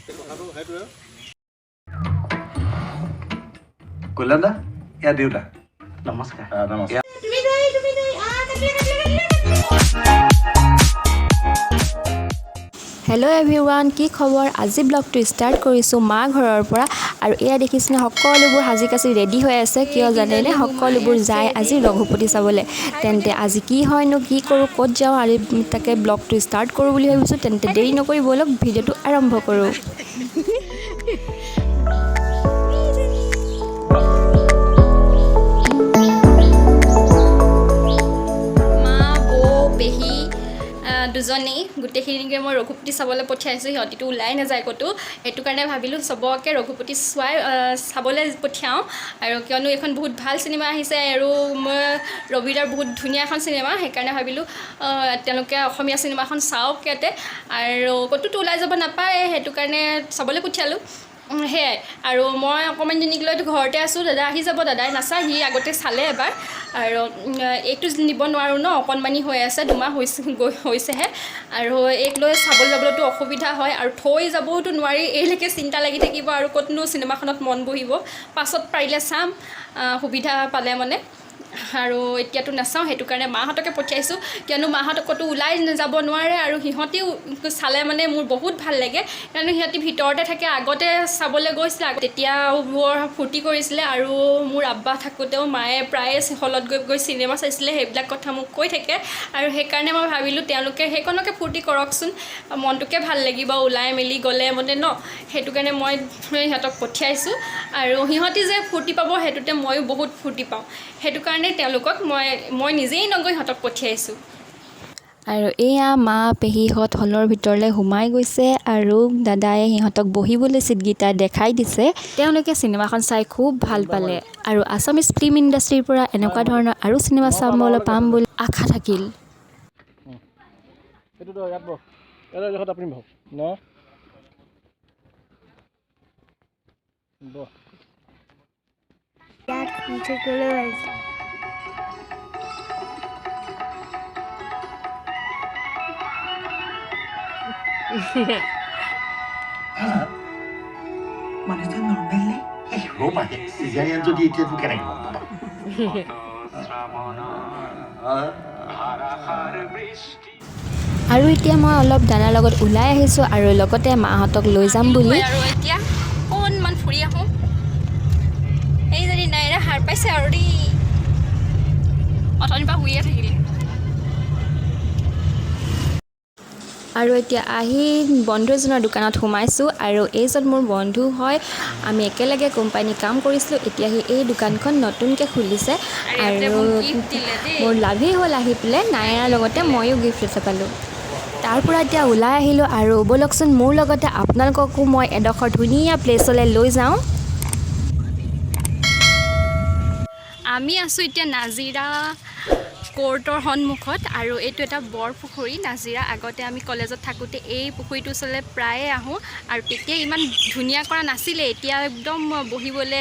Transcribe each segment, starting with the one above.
কথাটো সেইটোৱে। কল্যাণ দা, এয়া দেউতা। নমস্কাৰ। নমস্কাৰ। হেল্ল' এভৰিৱান, কি খবৰ? আজি ব্লগটো ষ্টাৰ্ট কৰিছোঁ মা ঘৰৰ পৰা। আৰু এয়া দেখিছেনে, সকলোবোৰ সাজি কাচি ৰেডি হৈ আছে। কিয় জানেনে? সকলোবোৰ যায় আজি ৰঘুপতি চাবলৈ। তেন্তে আজি কি হয়নো, কি কৰোঁ, ক'ত যাওঁ আৰু তাকে ব্লগটো ষ্টাৰ্ট কৰোঁ বুলি ভাবিছোঁ। তেন্তে দেৰি নকৰি ব'লক, ভিডিঅ'টো আৰম্ভ কৰোঁ। মা, বৌ, পেহী দুজনী গোটেইখিনিকে মই ৰঘুপতি চাবলৈ পঠিয়াইছোঁ। সিহঁতিতো ওলাই নাযায় ক'তো, সেইটো কাৰণে ভাবিলোঁ চবকে ৰঘুপতি চোৱাই চাবলৈ পঠিয়াওঁ। আৰু কিয়নো এইখন বহুত ভাল চিনেমা আহিছে আৰু মই ৰবিদাৰ বহুত ধুনীয়া এখন চিনেমা, সেইকাৰণে ভাবিলোঁ তেওঁলোকে অসমীয়া চিনেমাখন চাওক ইয়াতে। আৰু ক'তোতো ওলাই যাব নাপায়, সেইটো কাৰণে চাবলৈ পঠিয়ালোঁ। সেয়াই। আৰু মই অকণমানজনীক লৈ ঘৰতে আছোঁ। দাদা আহি যাব, দাদাই নাচায়, সি আগতে চালে এবাৰ। আৰু এইটো নিব নোৱাৰোঁ ন, অকণমানি হৈ আছে, 2 মাহ হৈছে গৈ হৈছেহে। আৰু এইক লৈ চাবলৈ যাবলৈতো অসুবিধা হয় আৰু থৈ যাবওতো নোৱাৰি, এইলৈকে চিন্তা লাগি থাকিব আৰু ক'তনো চিনেমাখনত মন বহিব। পাছত পাৰিলে চাম, সুবিধা পালে মানে। আৰু এতিয়াতো নাচাওঁ, সেইটো কাৰণে মাহঁতকে পঠিয়াইছোঁ। কিয়নো মাহঁত ক'তো ওলাই যাব নোৱাৰে আৰু সিহঁতিও চালে মানে মোৰ বহুত ভাল লাগে, কিয়নো সিহঁতি ভিতৰতে থাকে। আগতে চাবলৈ গৈছিলে, তেতিয়াও বৰ ফূৰ্তি কৰিছিলে। আৰু মোৰ আব্বা থাকোঁতেও মায়ে প্ৰায়ে হলত গৈ গৈ চিনেমা চাইছিলে, সেইবিলাক কথা মোক কৈ থাকে। আৰু সেইকাৰণে মই ভাবিলোঁ তেওঁলোকে সেইকণকে ফূৰ্তি কৰকচোন, মনটোকে ভাল লাগিব ওলাই মেলি গ'লে মানে ন। সেইটো কাৰণে মই সিহঁতক পঠিয়াইছোঁ। আৰু সিহঁতি যে ফূৰ্তি পাব, সেইটোতে ময়ো বহুত ফূৰ্তি পাওঁ। সেইটো কাৰণে তেওঁলোকক মই মই নিজেই নগৈ সিহঁতক পঠিয়াইছোঁ। আৰু এয়া মা, পেহীহঁত হলৰ ভিতৰলৈ সোমাই গৈছে আৰু দাদাই সিহঁতক বহিবলৈ চিটকেইটা দেখাই দিছে। তেওঁলোকে চিনেমাখন চাই খুব ভাল পালে আৰু আছামিজ ফিল্ম ইণ্ডাষ্ট্ৰীৰ পৰা এনেকুৱা ধৰণৰ আৰু চিনেমা চাবলৈ পাম বুলি আশা থাকিল। এইটোতো ইয়াত বহ, ইয়াত এডোখৰত আপুনি বহক ন, বহ। ইয়াত শুই থাকিবলৈ পাৰিছে। মানুহজন নৰ্মেল নে? এই ৰ'বা, চিজাৰিয়ান যদি এতিয়াতো কেনেকৈ গম পাবা? আৰু এতিয়া মই অলপ দাদাৰ লগত ওলাই আহিছোঁ আৰু লগতে মাহঁতক লৈ যাম বুলি। আৰু এতিয়া অকণমান ফুৰি আহোঁ। এইজনী নাইৰা সাৰ পাইছে আৰু দেই, অথনিৰ পৰা শুইয়ে থাকিলে। আৰু এতিয়া আহি বন্ধু এজনৰ দোকানত সোমাইছোঁ। আৰু এইজন মোৰ বন্ধু হয়, আমি একেলগে কোম্পানীত কাম কৰিছিলোঁ। এতিয়া সি এই দোকানখন নতুনকৈ খুলিছে। আৰু ইয়াতে আৰু মোক গিফ্ট দিলে দেই। মোৰ লাভেই হ'ল, আহি পেলাই নাইৰাৰ লগতে ময়ো গিফ্ট এটা পালোঁ। তাৰ পৰা এতিয়া ওলাই আহিলোঁ আৰু ব'লকচোন মোৰ লগতে, আপোনালোককো মই এডোখৰ ধুনীয়া প্লেচলৈ লৈ যাওঁ। আমি আছোঁ এতিয়া নাজিৰা কোৰ্টৰ সন্মুখত আৰু এইটো এটা বৰ পুখুৰী নাজিৰা। আগতে আমি কলেজত থাকোঁতে এই পুখুৰীটোৰ ওচৰলৈ প্ৰায়ে আহোঁ আৰু তেতিয়া ইমান ধুনীয়া কৰা নাছিলে। এতিয়া একদম বহিবলৈ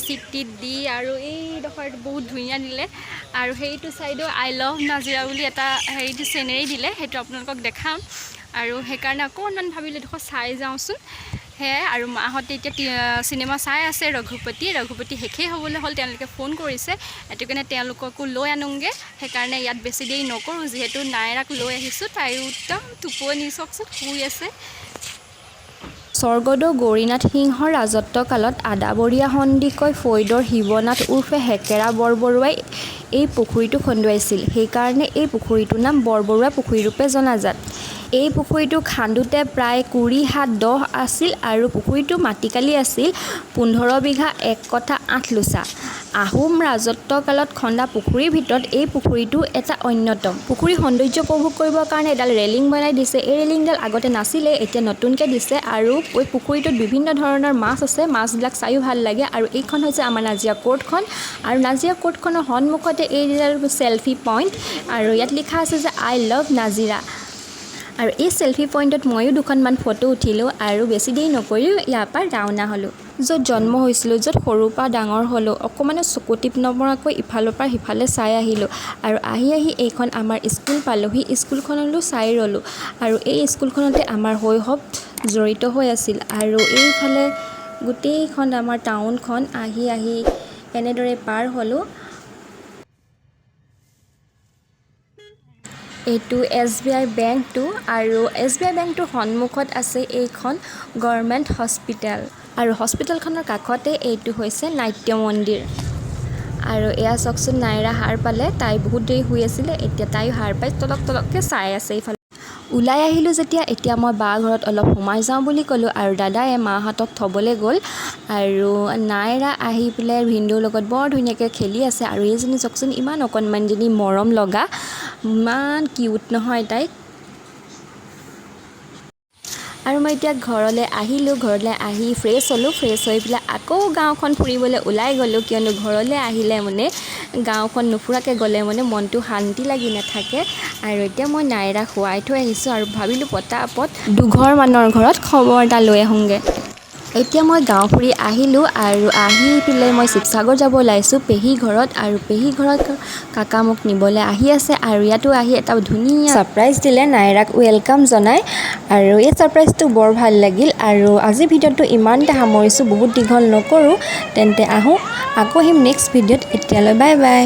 চিট টিট দি আৰু এইডোখৰ বহুত ধুনীয়া দিলে। আৰু সেইটো ছাইডেও "আই লভ নাজিৰা" বুলি এটা হেৰি চিনেৰী দিলে, সেইটো আপোনালোকক দেখাম। আৰু সেইকাৰণে অকণমান ভাবিলোঁ এডোখৰ চাই যাওঁচোন, সেয়াই। আৰু মাহঁতে এতিয়া চিনেমা চাই আছে ৰঘুপতি। ৰঘুপতি শেষেই হ'বলৈ হ'ল, তেওঁলোকে ফোন কৰিছে, সেইটো কাৰণে তেওঁলোককো লৈ আনোগৈ। সেইকাৰণে ইয়াত বেছি দেৰি নকৰোঁ, যিহেতু নাইৰাক লৈ আহিছোঁ, তাইও একদম টোপনি, চাওকচোন, শুই আছে। স্বৰ্গদেউ গৌৰীনাথ সিংহৰ ৰাজত্বকালত আদাবৰীয়া সন্দিকৈ ফৈদৰ শিৱনাথ ওৰফে হেকেৰা বৰবৰুৱাই এই পুখুৰীটো খন্দুৱাইছিল। সেইকাৰণে এই পুখুৰীটোৰ নাম বৰবৰুৱা পুখুৰী ৰূপে জনাজাত। এই পুখুৰীটো খান্দোতে প্ৰায় 20 হাত দ আছিল আৰু পুখুৰীটোৰ মাটিকালি আছিল 15 বিঘা 1 কঠা 8 লোচা। আহোম ৰাজত্বকালত খন্দা পুখুৰীৰ ভিতৰত এই পুখুৰীটো এটা অন্যতম। পুখুৰীৰ সৌন্দৰ্য উপভোগ কৰিবৰ কাৰণে এডাল ৰেলিং বনাই দিছে। এই ৰেলিংডাল আগতে নাছিলে, এতিয়া নতুনকৈ দিছে। আৰু এই পুখুৰীটোত বিভিন্ন ধৰণৰ মাছ আছে, মাছবিলাক চায়ো ভাল লাগে। আৰু এইখন হৈছে আমাৰ নাজিৰা কোৰ্টখন আৰু নাজিৰা কোৰ্টখনৰ সন্মুখতে এইডাল চেলফি পইণ্ট আৰু ইয়াত লিখা আছে যে "আই লাভ নাজিৰা"। আৰু এই চেলফি পইণ্টত ময়ো দুখনমান ফটো উঠিলোঁ আৰু বেছি দেৰি নকৰিও ইয়াৰ পৰা ৰাওনা হ'লোঁ। য'ত জন্ম হৈছিলোঁ, য'ত সৰুৰ পৰা ডাঙৰ হ'লোঁ, অকণমানো চকু টিপ নমৰাকৈ ইফালৰ পৰা সিফালে চাই আহিলোঁ। আৰু আহি আহি এইখন আমাৰ স্কুল পালোহি। স্কুলখনলৈও চাই ৰ'লোঁ আৰু এই স্কুলখনতে আমাৰ শৈশৱ জড়িত হৈ আছিল। আৰু এইফালে গোটেইখন আমাৰ টাউনখন আহি আহি এনেদৰে পাৰ হ'লোঁ। এইটো SBI বেংকটো আৰু SBI বেংকটোৰ সন্মুখত আছে এইখন গভৰ্ণমেণ্ট হস্পিটেল আৰু হস্পিটেলখনৰ কাষতে এইটো হৈছে নাট্য মন্দিৰ। আৰু এয়া চাওকচোন, নাইৰা সাৰ পালে। তাই বহুত দেৰি শুই আছিলে, এতিয়া তাইও সাৰ পাই তলক তলককৈ চাই আছে। এইফালে ওলাই আহিলোঁ যেতিয়া এতিয়া মই বা ঘৰত অলপ সোমাই যাওঁ বুলি ক'লোঁ আৰু দাদায়ে মাহঁতক থ'বলৈ গ'ল। আৰু নাইৰা আহি পেলাই ভিনদেউৰ লগত বৰ ধুনীয়াকৈ খেলি আছে। আৰু এইজনী চাওকচোন, ইমান অকণমানিজনী, মৰম লগা, ইমান কিউট নহয় তাইক। আৰু মই এতিয়া ঘৰলৈ আহিলোঁ। ঘৰলৈ আহি ফ্ৰেছ হ'লোঁ। ফ্ৰেছ হৈ পেলাই আকৌ গাঁওখন ফুৰিবলৈ ওলাই গ'লোঁ, কিয়নো ঘৰলৈ আহিলে মানে গাঁওখন নুফুৰাকৈ গ'লে মানে মনটো শান্তি লাগি নাথাকে। আৰু এতিয়া মই নাইৰা শুৱাই থৈ আহিছোঁ আৰু ভাবিলোঁ পটাপট দুঘৰমানৰ ঘৰত খবৰ এটা লৈ আহোঁগৈ। এতিয়া মই গাঁও ফুৰি আহিলোঁ আৰু আহি পেলাই মই শিৱসাগৰ যাব ওলাইছোঁ পেহী ঘৰত। আৰু পেহী ঘৰত কাকা মোক নিবলৈ আহি আছে। আৰু ইয়াতো আহি এটা ধুনীয়া ছাৰপ্ৰাইজ দিলে নাইৰাক welcome জনাই, আৰু এই ছাৰপ্ৰাইজটো বৰ ভাল লাগিল। আৰু আজিৰ ভিডিঅ'টো ইমানতে সামৰিছোঁ, বহুত দীঘল নকৰোঁ। তেন্তে আহোঁ, আকৌ আহিম নেক্সট ভিডিঅ'ত। এতিয়ালৈ বাই বাই।